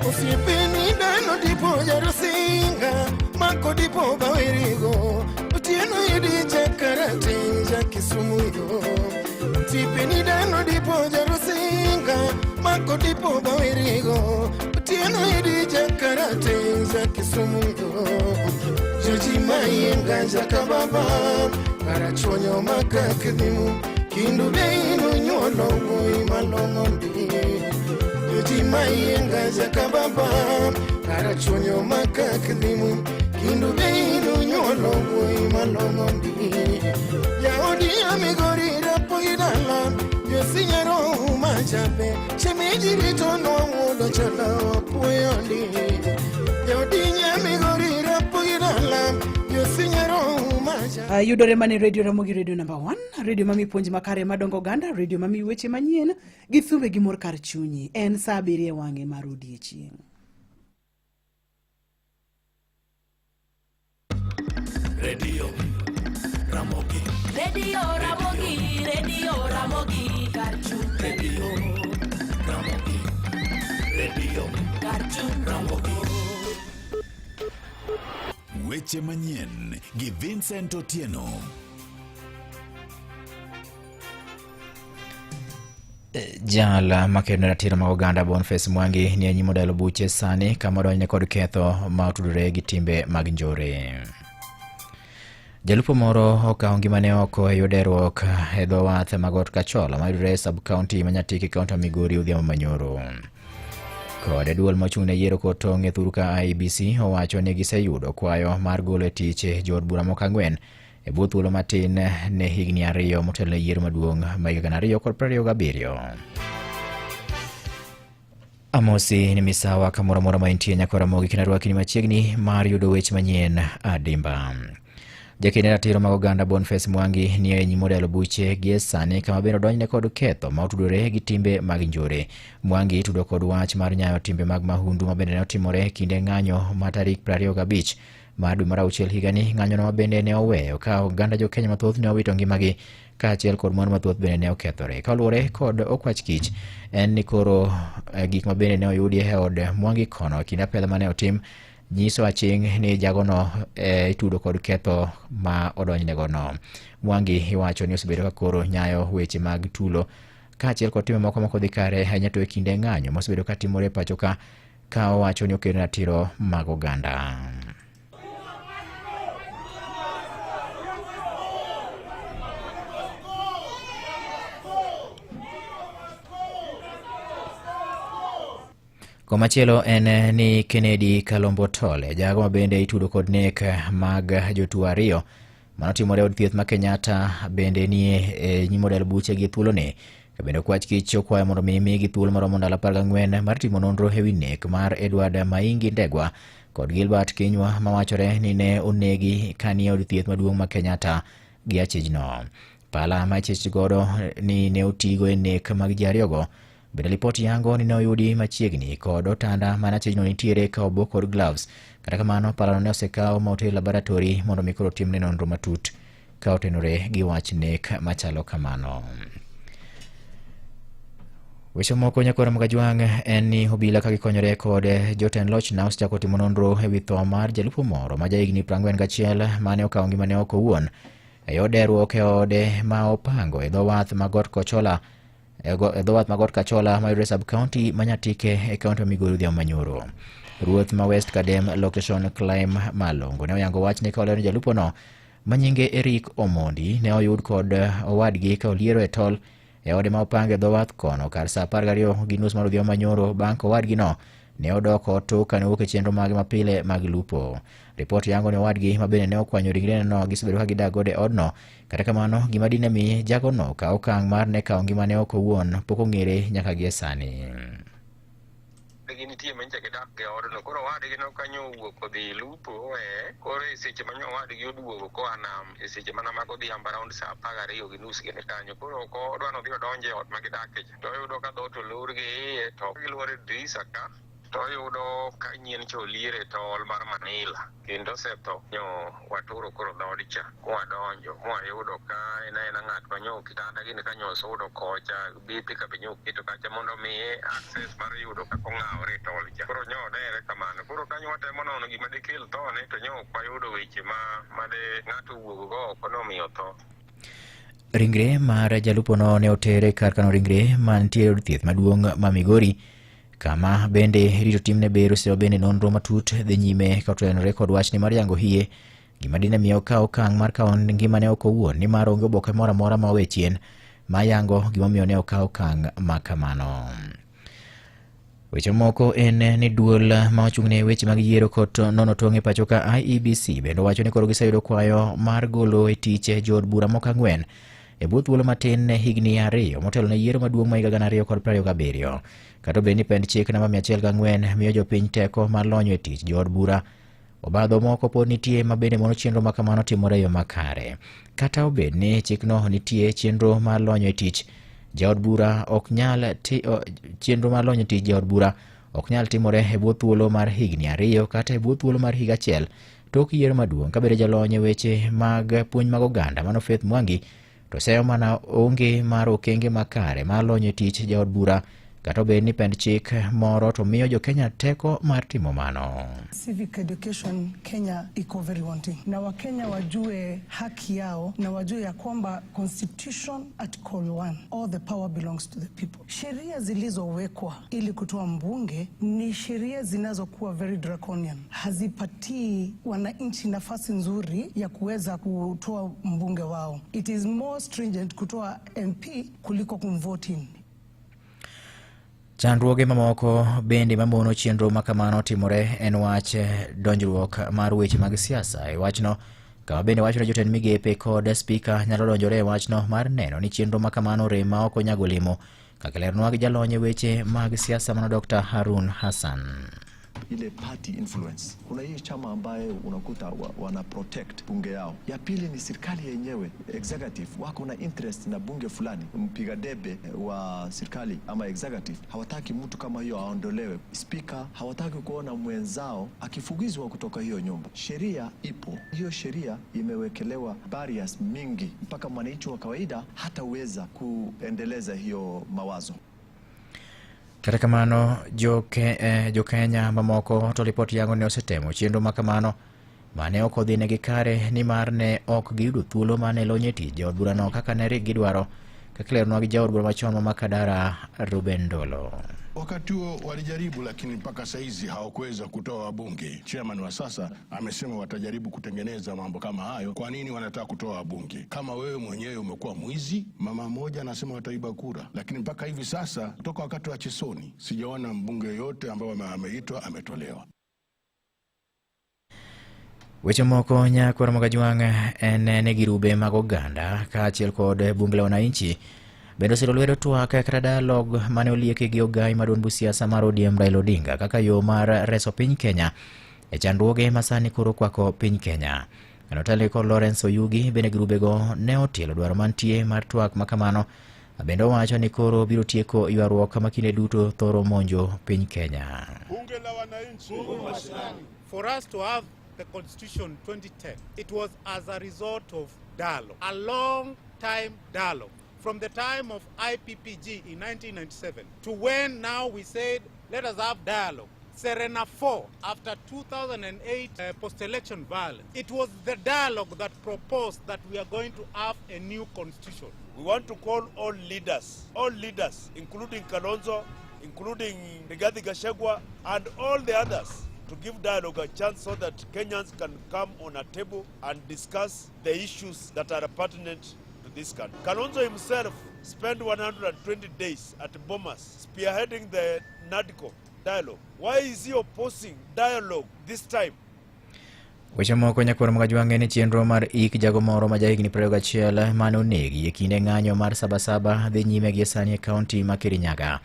Osiepeni dhano dipo jarusinga mako dipo bawerigo Otieno idi jakarateng' ja Kisumu yo. Osiepeni dhano dipo jarusinga mako dipo bawerigo Otieno idi jakarateng' ja Kisumu yo. Joji mayenga jakababa karachuonyo makakdhimu kindu beinu nyuolo wuoyi malong'o ndi. Joji mayenga jakababa karachuonyo makakdhimu kindu beinu nyuolo wuoyi malong'o ndi. Jaodi amigori rapogi dala josinyero machape shemeji rito nwawuodo chala wapuoyo ndi. Jaodi nyamigori rapogi dala josinyero machape. Yudore mana e Radio Ramogi, Radio number 1, radio mami puonj makare madongo oganda, radio mami weche manyien gi thumbe gi mor kar chunyi. En saa 7 e wang'e mar odiechieng'. Radio Ramogi. Radio Ramogi, Radio Ramogi, Karchu. Radio Ramogi. Radio Karchu. Ramogi. Weche manyien gi Vincent Otieno. Jal makedo ne ratiro mag oganda Boniface Mwangi ni e nyim od buche sani kama odonjne kod ketho ma otudore gi timbe mag njore. Jalupo moro okawo ngimane oko e yor deruok e dho wath mag Got Kachola mayudore e sub county ma Nyatike, kaunti ma Migori odhiambo manyoro. Kod duol mochung' ne yiero kod tong' e thuru ka IEBC owacho ni giseyudo kwayo mar golo e tich jood bura moko 4 e bwo thuolo matin ne higni 2 motelo ne yiero maduong' ma higa 2027. Amosi ni misawa kamoro amora ma intie nyakora Ramogi kendo arwaki ni machiegni mar yudo weche manyien adimba. Jaked ne ratiro mag oganda Boniface Mwangi ni e nyim od buche gie sani kama bende odonjne kod ketho ma otudore gi timbe mag njore. Mwangi itudo kod wach mar nyayo timbe mag mahundu ma bende ne otimore e kinde ng'anyo ma tarik 25 mar dwe mar auchiel higani. Ng'anyono ma bende ne oweyo ka oganda jo Kenya mathoth ne owito ngimagi kaachiel kod mwandu mathoth bende ne okethore. Kaluwore kod okwach kich en ni koro gik ma bende ne oyudi e od Mwangi kono e kinde apedha mane otim nyiso aching' ni jagono itudo kod ketho ma odonjnegono. Mwangi iwacho ni osebedo ka koro nyayo weche mag tulo kaachiel kod timbe moko mok odhi kare ahinya to e kinde ng'anyo mosebedo ka timore e pacho ka ka owacho ni okedo ratiro mag oganda. Komachielo en ni Kennedy Kalombo Tole, jago ma bende itudo kod nek mag jotuo 2 manotimore e od thieth ma Kenyatta bende nie e nyim od buche gi thuoloni. Ka bende okwach kich okwayo mondo mi migi thuolo maromo ndalo 14 mar timo nonro e wi nek mar Edward Maingi Ndegwa kod Gilbert Kinyua mawachore ni ne onegi ka nie od thieth maduong' ma Kenyatta gi achijno. Pala ma ichich godo ni ne otigo e nek mag ji 2go bende lipot yango ni ne oyudi machiegni kod otanda mane achijno nitiere ka obo kod gloves. Kata kamano palano ne osekaw ma oter e laboratory mondo mi koro timne nonro matut ka otenore gi wach nek machalo kamano. Weche moko nyakwara Magajwang' en ni obila ka gikonyore kod jotend loch na osechako timo nonro e wi tho mar jalupo moro ma jahigni 41 mane okawo ngimane oko owuon e yor deruok e ode ma opango e dho wath ma Got Kochola e dho wath ma Got Kachola mayudore sub county ma Nyatike e kaunti ma Migori odhiambo manyoro. Ruoth ma West Kadem location Climb Malongo ne oyango wachni ka olero ni jalupono ma nyinge Eric Omondi ne oyud kod owadgi ka oliero e tol e ode ma opango e dho wath kono kar saa 12:30 mar odhiambo manyoro bang' ka owadgino ne odok ot tok kane owuok e chenro mage mapile mag lupo. Ripot yango ni owadgi ma bende ne okwanyo ringrene gisebedo ka gidak godo e odno. Kata kamano, gima dine mi jagono kaw okang' mar ne kawo ngimane oko owuon pok ong'ere nyaka gie sani. Wadgi nitie ma nyicha gidak e odno. Koro owadgi no kanyo owuok odhi lupo oweye. Koro e seche ma nyo owadgi oduogo koa nam, e seche mana mag odhiambo around saa 12:30 gini kanyo. Koro ok odwa ni odhi odonj e ot ma gidake cha. To oyudo ka dhoot olor gi iye to giluoro e dirisa ka. To oyudo ka nyien cha oliere tol mar Manila kendo osetho. Nyo waturo koro dhood cha mwadonjo mwayudo ka en aena ng'at ma nyo kitanda gini ka nyo osudo kocha bepe ka be nyo oketo kacha mondo omiye access mar yudo kaka ong'awore e tol cha. Koro nyo odere kamano. Koro kanyo watemo nono gima dekel thone to nyo ok wayudo weche ma made ng'ato owuog go oko nomiyo tho. Ringre mar jalupono ne otere kar kano ringre mantie e od thieth maduong' ma Migori, kama bende rito timne bero sewa bende nonro matut dhi nyime ka otenore kod wachni mar yango hie gima dine miyo okaw okang' mar kawo ngimane oko owuon, nimar onge oboke moro amora ma owe chien ma yango gimomiyo ne okaw okang' ma kamano. Weche moko en ni duol ma ochung'ne weche mag yiero kod nono tong' e pacho ka IEBC bende owacho ni koro giseyudo kwayo mar golo e tich jood bura moko 4 e bwo thuolo matin ne higni 2 motelo ne yiero maduong' ma higa 2027. Kata obedo ni pend chik namba 104 miyo jopiny teko mar lonyo e tich jood bura, obadho moko pod nitie ma bende mono chenro ma kamano timore e yo makare. Kata obed ni chikno nitie, chenro mar lonyo e tich jaod bura ok nyal chenro mar lonyo tich jaod bura ok nyal timore e bwo thuolo mar higni 2 kata e bwo thuolo mar higa 1 tok yiero maduong'. Kabedo jalony e weche mag puonj mag oganda mano Faith Mwangi to seyo mana onge mar okenge makare mar lonyo e tich jaod bura kata obed ni pend chik moro to miyo jo-Kenya teko mar timo mano. Civic education Kenya iko very wanting, na Wakenya wajue haki yao na wajue ya kwamba Constitution Article 1, all the power belongs to the people. Sheria zilizowekwa ili kutoa mbunge ni sheria zinazokuwa very draconian, hazipatii wananchi nafasi nzuri ya kuweza kutoa mbunge wao. It is more stringent kutoa MP kuliko kumvote in. Chandruoge mamoko bende mamono chenro ma kamano timore en wach donjruok mar weche mag siasa e wachno, kama bende wacho ni jotend migepe kod spika nyalo donjore e wachno mar neno ni chenro ma kamano rem ma ok onyago olemo, kaka lernwa gi jalony e weche mag siasa mano Dr. Harun Hassan. Ile party influence. Kuna hii chama ambaye unakuta wana protect bunge yao. Ya pili ni serikali yenyewe, executive wako na interest na bunge fulani. Mpiga debe wa serikali ama executive hawataki mtu kama hiyo aondolewe. Speaker hawataki kuona mwenzao akifukuzwa kutoka hiyo nyumba. Sheria ipo, hiyo sheria imewekelewa barriers mingi mpaka mwananchi wa kawaida hataweza kuendeleza hiyo mawazo. Kata kamano, jo-Kenya mamoko to lipot yango ne osetemo chenro ma kamano mane ok odhinegi kare nimar ne ok giyudo thuolo mane lony e tich jaod burano kaka ne rik gidwaro, kaka ilernwa gi jaod bura machon ma Makadara Ruben Ndolo. Wakati huo walijaribu, lakini mpaka saizi hawakuweza kutoa wabunge. Chairman wa sasa amesema watajaribu kutengeneza mambo kama hayo. Kwa nini wanataka kutoa wabunge kama wewe mwenyewe umekuwa mwizi? Mama mmoja anasema wataiba kura, lakini mpaka hivi sasa toka wakati wa Chesoni sijaona mbunge yoyote ambaye ameitwa ametolewa. Weche moko nyakwar Mogajwang' en ni girube mag oganda kaachiel kod bunge la wananchi bende osiro lwedo twak kata dialogue mane olieki gi ogai mar duond siasa mar ODM Raila Odinga kaka yo mar reso piny Kenya e chandruoge ma sani koro kwako piny Kenya. Kano kod Lawrence Oyugi bende girubego ne otielo dwaro mantie mar twak makamano, bende owacho ni koro biro tieko ywaruok ma kinde duto thoro monjo piny Kenya. Bunge la wananchi. For us to have the Constitution 2010, it was as a result of dialogue, a long time dialogue. From the time of IPPG in 1997 to when now we said, let us have dialogue. Serena 4, after 2008 post-election violence, it was the dialogue that proposed that we are going to have a new constitution. We want to call all leaders, including Kalonzo, including Rigathi Gachagua, and all the others, to give dialogue a chance so that Kenyans can come on a table and discuss the issues that are pertinent to this country. Kalonzo himself spent 120 days at Bomas spearheading the NADCO dialogue. Why is he opposing dialogue this time? Weche moko nyakwar Mogajwang' en ni chenro mar ik jago moro ma jahigni 21 mane onegi e kinde ng'anyo mar Sabasaba dhi nyime gie sani e kaunti ma Kirinyaga.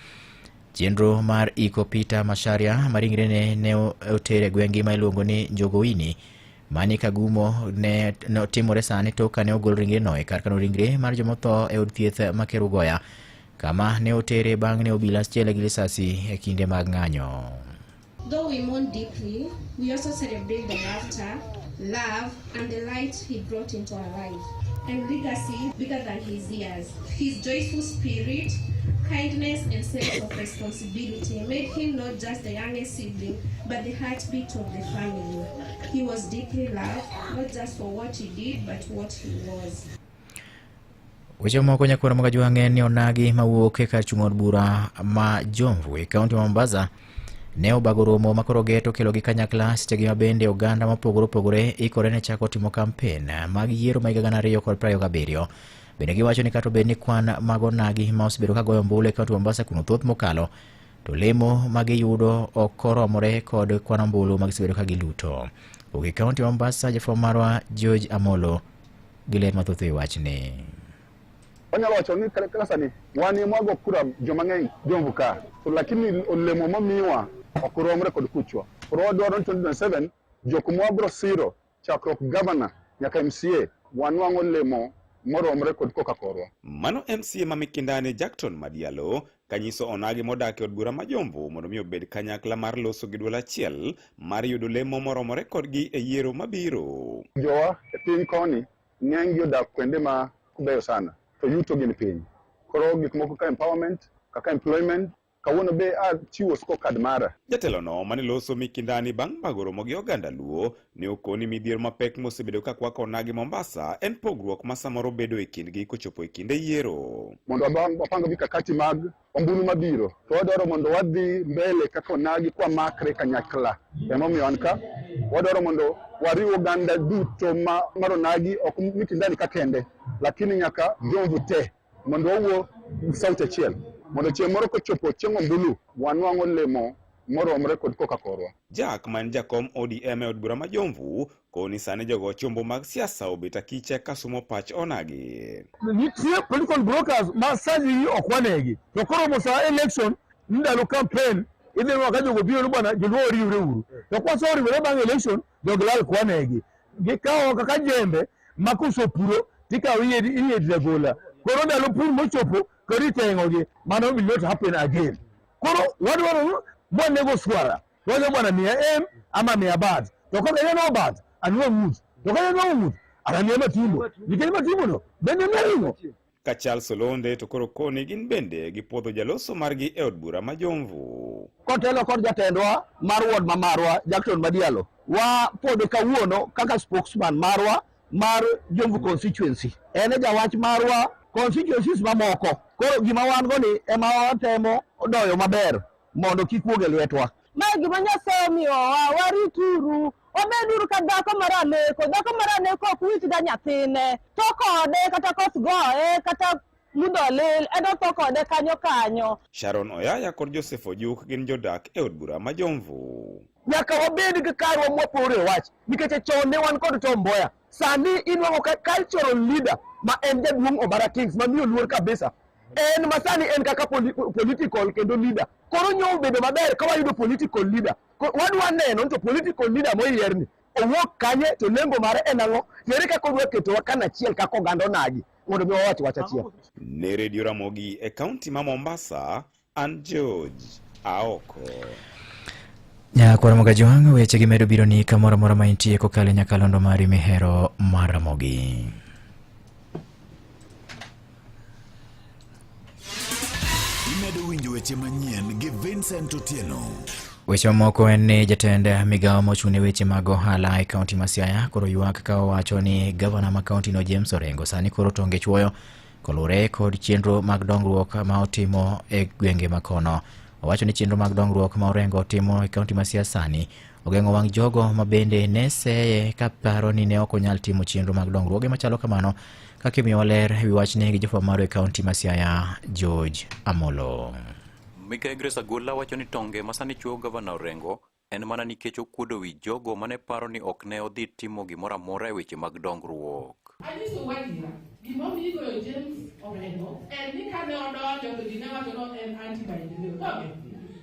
Chenro mar iko Peter Macharia ma ringrene ne oter e gweng'gi ma iluongo ni Njogoini mani Kagumo ne otimore sani tok kane ogol ringreno e kar kano ringre mar jomotho e od thieth ma Kerugoya, kama ne otere bang' ne obila chiele gi lisasi e kinde mag ng'anyo. Though we mourn deeply, we also celebrate the laughter, love, and the light he brought into our life, and legacy bigger than his years. His joyful spirit, kindness, and sense of responsibility made him not just the youngest sibling, but the heartbeat of the family. He was deeply loved, not just for what he did, but what he was. Weche moko nyakwar Magajwang' en ni onagi mawuok e kar chung' od bura ma Jomvu e kaunti ma Mombasa ne obago romo ma koro geto kelogi kanyakla sechegi ma bende oganda mopogore opogore ikore ne chako timo kampen mag yiero ma higa 2027. Bende giwacho ni kata obed ni kwan mag onagi ma osebedo ka goyo ombulu e kaunti ma Mombasa kuno thoth mokalo, to lemo ma giyudo ok oromore kod kwan ombulu ma gisebedo ka giluto. Wuok e kaunti ma Mombasa, jafwambo marwa George Amolo gi ler mathoth e wachni. Wanyalo wacho ni kaka sani wan ema wago kura joma ng'eny Jomvu ka, to lakini olemo momiwa ok romre kod kuchwa. Koro wadwaro ni 2027 jok mwabro siro chakruok gavana nyaka MCA wanwang' olemo moromre kod koka korwa. Mano MCA ma Mikindani Jackton Madialo kanyiso onagi modak e od bura ma Jomvu mondo mi obed kanyakla mar loso gi duol achiel mar yudo lemo moromore kodgi e yiero mabiro. Jowa e piny koni ng'eny gi odak kuonde ma kubeyo sana to yuto gin piny. Koro gik moko kaka empowerment, kaka employment, kawuono be achiwo scorecard mara. Jatelono mane loso Mikindani bang' bago romo gi oganda Luo ne okoni midhiero mapek mosebedo ka kwako onagi Mombasa en pogruok ma samoro bedo e kindgi kochopo e kinde yiero. Mondo wapang mikakati mag ombulu mabiro, to wadwaro mondo wadhi mbele kaka onagi kwamakre kanyakla. Emomiyo an ka wadwaro mondo wariw oganda duto mar onagi, ok Mikindani ka kende, lakini nyaka Jomvu te, mondo wawuo gi sauti achiel, mondo chieng' moro kochopo chieng' ombulu wanwang' olemo moromre kod koka korwa. Jack ma en jakom ODM e od bura ma Jomvu koni sani jogo chombo mag siasa obet akicha ka sumo pach onagi. Nitie political brokers ma sani ok wanegi, to koromo sa election ndalo campaign idhi neno ka jogo biro ni bwana joluo oriwre uru, to kwasoriwore bang' election jogi lal kwanegi gikawo kaka jembe ma kosepuro tikawo iye agola, koro ndalo pur mochopo koro iteng'ogi. Mano will not happen again. Koro wadwaro mwanego swara wacho bwana miya m ama miya bat, to kaka ineno bat anwang' ng'ut, to ka inwang'o ng'ut anamiya matumbo, nikech matumbo no bende miya ring'o. Ka Charles Olonde to koro koni gin bende gipuodho jaloso margi e od bura ma Jomvu. Kotelo kod jatendwa mar ward ma marwa Jackson Madialo, wapuodhe kawuono kaka spokesman marwa mar Jomvu constituency. En e jawach marwa constituencies mamoko. Koro gima wan go ni ema watemo doyo maber mondo kik wuog e lwetwa. Mae gima Nyasaye omiyowa, warituru, wabeduru ka dhako mar aneko. Dhako mar aneko ok wit ga nyathine, tho kode kata koth goye kata mudho olil, en otho kode kanyo kanyo. Sharon Oyaya kod Joseph Ojuk gin jodak e od bura ma Jomvu. Nyaka wabed gi karwa mwapore wach, nikech chon ne wan kod Tom Mboya, sani inwang'o ka cultural leader ma en jaduong' Obara Kings mamiyo luor kabisa, en masani en kaka political kendo leader. Koro nyo obedo maber ka wayudo political leader. Wadwa neno to political leader moyier ni owuok kanye, to lengo mare en ang'o, ere kaka odwa ketowa kanachiel kaka oganda onagi mondo mi wawach wach achiel. Ne Radio Ramogi e kaunti ma Mombasa, an George Aoko. Nyakwar Mogajwang', weche gi medo biro ni kamoro amora ma intie kokalo e nyakalondo mari mihero mar Ramogi. Imedo winjo weche manyien gi Vincent Otieno. Weche mamoko en ni jatend migawo mochung' ne weche mag ohala e kaunti ma Siaya koro ywak ka owacho ni gavana ma kaunti no James Orengo sani koro tonge chuoyo koluwore kod chenro mag dongruok ma otimo e gwenge ma kono. Owacho ni chenro mag dongruok ma Orengo timo e kaunti ma Siaya sani ogeng'o wang' jogo ma bende ne seye ka paro ni ne ok onyal timo chenro mag dongruoge machalo kamano, kaka imiyowa ler e wi wachni gi jofwambo marwa e kaunti ma Siaya George Amolo. Mikai Grace Agola wacho ni tonge ma sani chuoyo gavana Orengo en mana nikech okuodo wi jogo mane paro ni ok ne odhi timo gimoro amora e weche mag dongruok. Anyisou adiera, gimomiyo igoyo James Orengo en ni kane odonjo to ji ne wacho ni en anti maendeleo. Donge?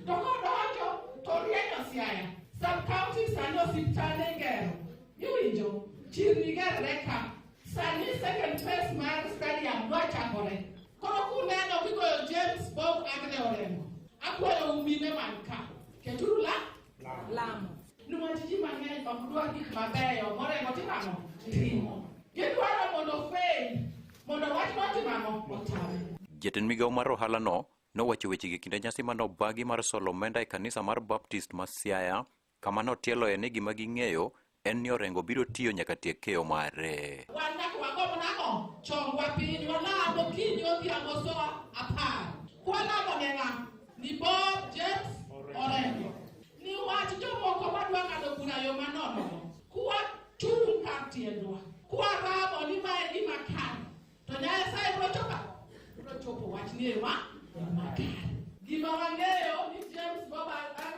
To kodonjo to orienyo Siaya. Sub county sani osiptande igero. Iwinjo? Chirni gerre ka. Sani second phase mar stadium dwa chakore. Koro kuneno kigoyo James Bob Agre Orengo, akwayo mine man ka. Keturu la. Lamo. Niwach ji mang'eny ok dwar gik mabeyo morengo timo ang'o? Timo. Gidwaro mondo fail, mondo wach notimo ang'o? Otame. Jatend migawo mar ohalano nowacho wechegi e kinde nyasi mane obagi mar solo omenda e kanisa mar Baptist ma Siaya kama notieloe ni gima ging'eyo en ni Orengo biro tiyo nyaka tiek keyo mare. Wan nyaka wagomb nang'o? Chongwa piny, walam okinyi odhiambo saa 10. Kwalamo ne ng'a? Ni Bob James Orengo. Ni wach jomoko madwa ng'ado bura yo manono go. Kwa chung' kar tiendwa. Kwa ramo ni mae gima kare. To Nyasaye biro chopo ang'o? Biro chopo wach ni e ma makare. Gima wang'eyo ni James Bob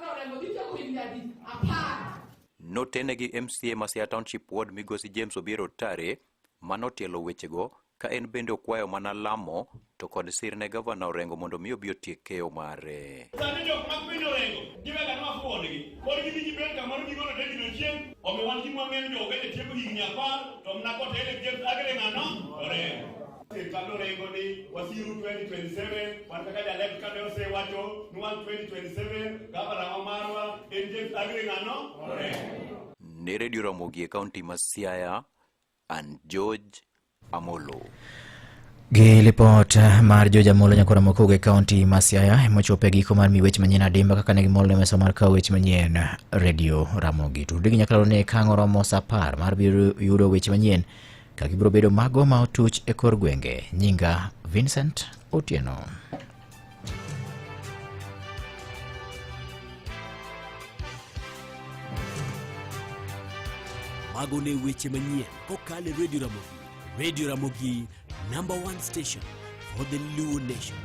Orengo dhi tieko higni adi? 10. Notene gi MCA ma Siaya Township Ward migosi James Obiero Tare manotielo wechego ka en bende okwayo mana lamo to kod sir ne gavana Orengo mondo mi obi otiek keyo mare. Sani jok ma kwinyo Orengo giwega ni wafuonigi. Pod gidhi gibed kamoro gigolo David Ochieng', omiyo wan gima wang'eyo ni jo-Uganda tieko higni 10 to mana kotele James Aggrey ng'ano? Orengo. Sirkand Orengo ni wasiru 2027 wan kaka jalep kane osewacho ni wan 2027 gavana ma marwa en James Aggrey ng'ano? Orengo. Ne Radio Ramogi e kaunti ma Siaya, an George Amolo. Gi lipot mar George Amolo nyakwara Mokogo e kaunti ma Siaya emochopo e giko mar mi weche manyien adimba kaka ne gimol ne mesa mar kawo weche manyien Radio Ramogi. Tudri gi nyakalondo ne kang' oromo saa 10 mar biro yudo weche manyien ka gibiro bedo mago ma otuch e kor gwenge. Nyinga Vincent Otieno. Mago ne weche manyien kokalo e Radio Ramogi. Radio Ramogi, number one station for the Luo nation.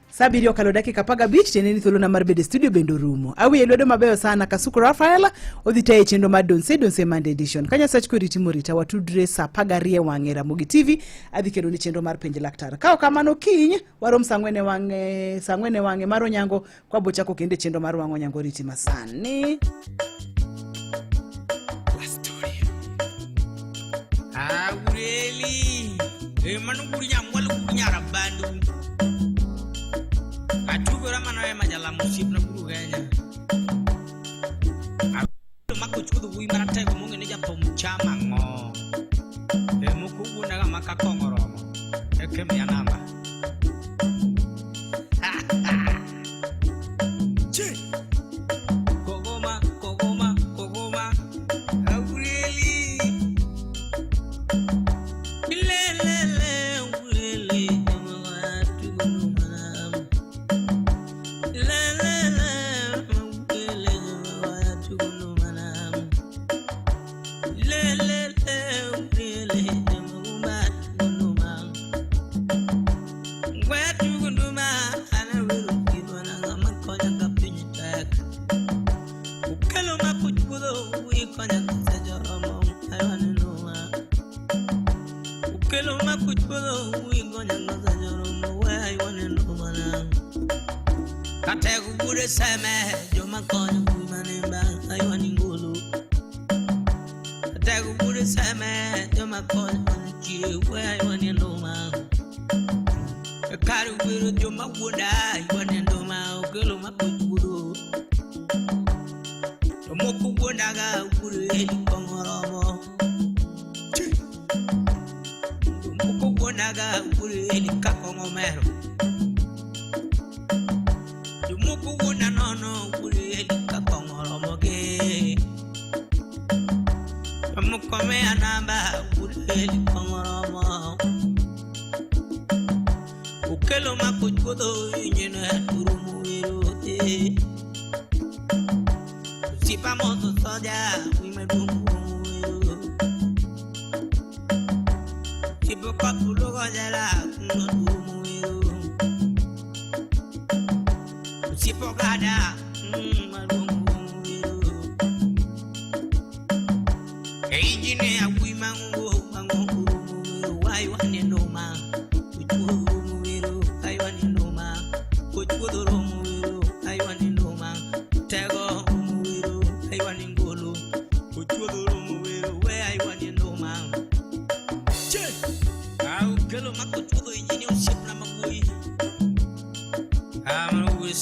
Saa 7 okalo dakika 15 tiende ni thuolona mar bedo e studio bende orumo. Awiye lwedo mabeyo sana Kasuku Rafael odhi tayo e chenro mar Donse Donse Monday Edition. Ka Nyasach kweri timo rita watudre saa 12 e wang'e Ramogi TV adhi kelo ni chenro mar penj laktar. Ka ok kamano kiny warom saa 4 e wang'e saa 4 e wang'e mar Onyango kwabo chako kendo e chenro mar wang'o Onyango riti masani. Aureli, mano guri nyamwalo guri nyarabandu. Atugora mano ema jalamo osiepna buru Kenya. Awuoyo mako chuodho wuoyi maratego mong'e ni jathum chamo ang'o. E moko wuondaga ma ka kong'o oromo eka miya namba. Che! Kogoma, kogoma, kogoma. Aureli. Lelele, Aureli, Lelele, Aureli, Lelele, Aureli, Ukelo makuchuodho ikonya kata joromo Ukelo makuchuodho ikonya kata joromo we waneno mana Katego bude seme joma konyo manimba aywani ngolo Katego bude seme joma konyo manchie we aywani nduma Kar wero joma wuonda aywani nduma okelo makuchuodho To moko wuondaga ure kong'o romo Moko wuondaga ure ka kong'o mero Jomoko wuonda nono ure ka kong'o romogi Jomoko miya namba ure kong'o romo Okelo mako chuodho inyeno turumo wero eh Osiepa moso soja wi maduong' rumo wero Osiepa koth ulogo jala kuno turumo wero Osiepa ogada maduong' rumo wero Engineer wi mang'ongo mang'ongo rumo wero wai waneno ma Ochuodho rumo wero ai waneno ma Ochuodho rumo wero ai waneno ma Tego rumo wero ai wanengolo Ochuodho rumo wero we ai waneno ma Che! Au kelo mako chuodho injini osiepna ma wuoyi. Ah, mano wuoyi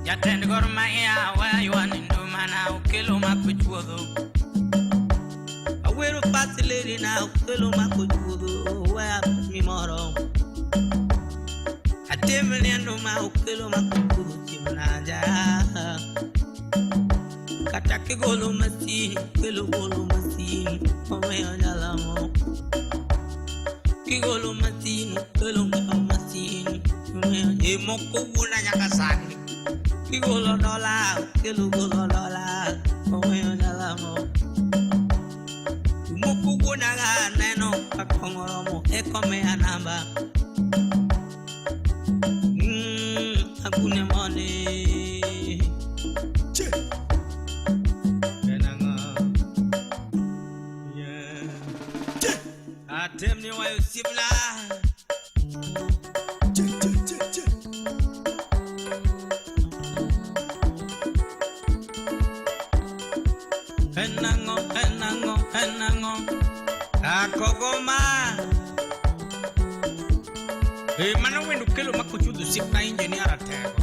Jatend Gor Mahia waywani ndumana okelo mako chuodho. Awero pasi lady na okelo mako chuodho weya mimoro. Atemni nduma okelo mako chuodho chimnaja. Kata kigolo masin okelo golo masin omiyo jalamo. Kigolo masin okelo ng'iewo masin omiyo ji moko wuona nyaka sani. Kigolo dola okelo golo dola omiyo jalamo. Moko wuona ga neno ka kong'o romo eka omiya namba. Agune mone. En ang'o? Yeah. Atemni wayo osiepna. En ang'o, en ang'o, en ang'o? Akogoma. Mano wendo kelo mako chuodho osiepna engineer Ratego.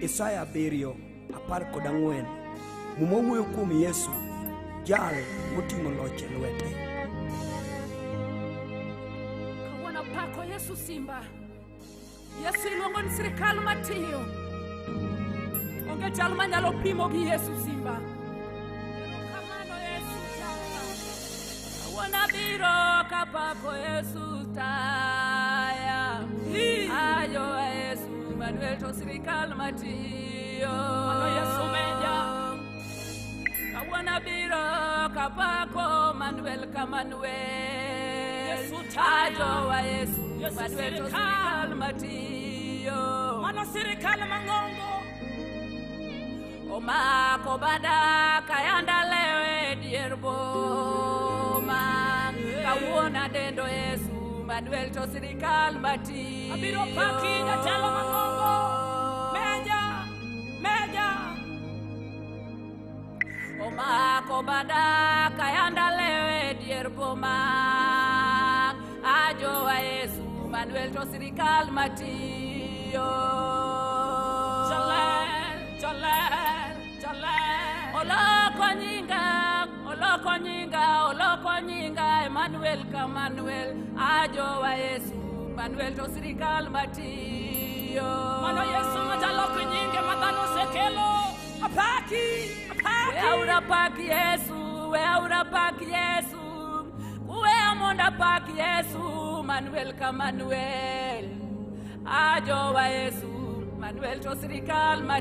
Isaya 7:14 Muma wuoyo kuom Yesu, jal moting'o loch e lwete. Kawuono pako Yesu simba. Yesu iluongo ni sirikal matiyo. Onge jal manyalo pimo gi Yesu simba. Erokamano Yesu taya. Kawuono abiro kapako Yesu taya. Ayo Yesu Manuel to sirikal matiyo. Mano Yesu meja. Kawuono abiro kapako Manuel ka Manuel. Yesu taya. Ajowa Yesu Manuel to sirikal matiyo. Mano sirikal mang'ongo. Omako bada kayanda lewe dier boma. Kawuono adendo Yesu Manuel to sirikal matiyo. Abiro paki jatelo mang'ongo. Meja, meja. Omako bada kayanda lewe dier boma. Ajowa Yesu Manuel to sirikal matiyo. Jaler, jaler, jaler. Oloko nyinga, oloko nyinga, oloko nyinga Emmanuel ka Manuel. Ajowa Yesu Manuel to sirikal matiyo. Mano Yesu majaloko nyinge madhano osekelo. Apaki, apaki. We aura paki Yesu, we aura paki Yesu. We amonda paki Yesu Manuel ka Manuel. Ajowa Yesu Manuel to sirikal matiyo.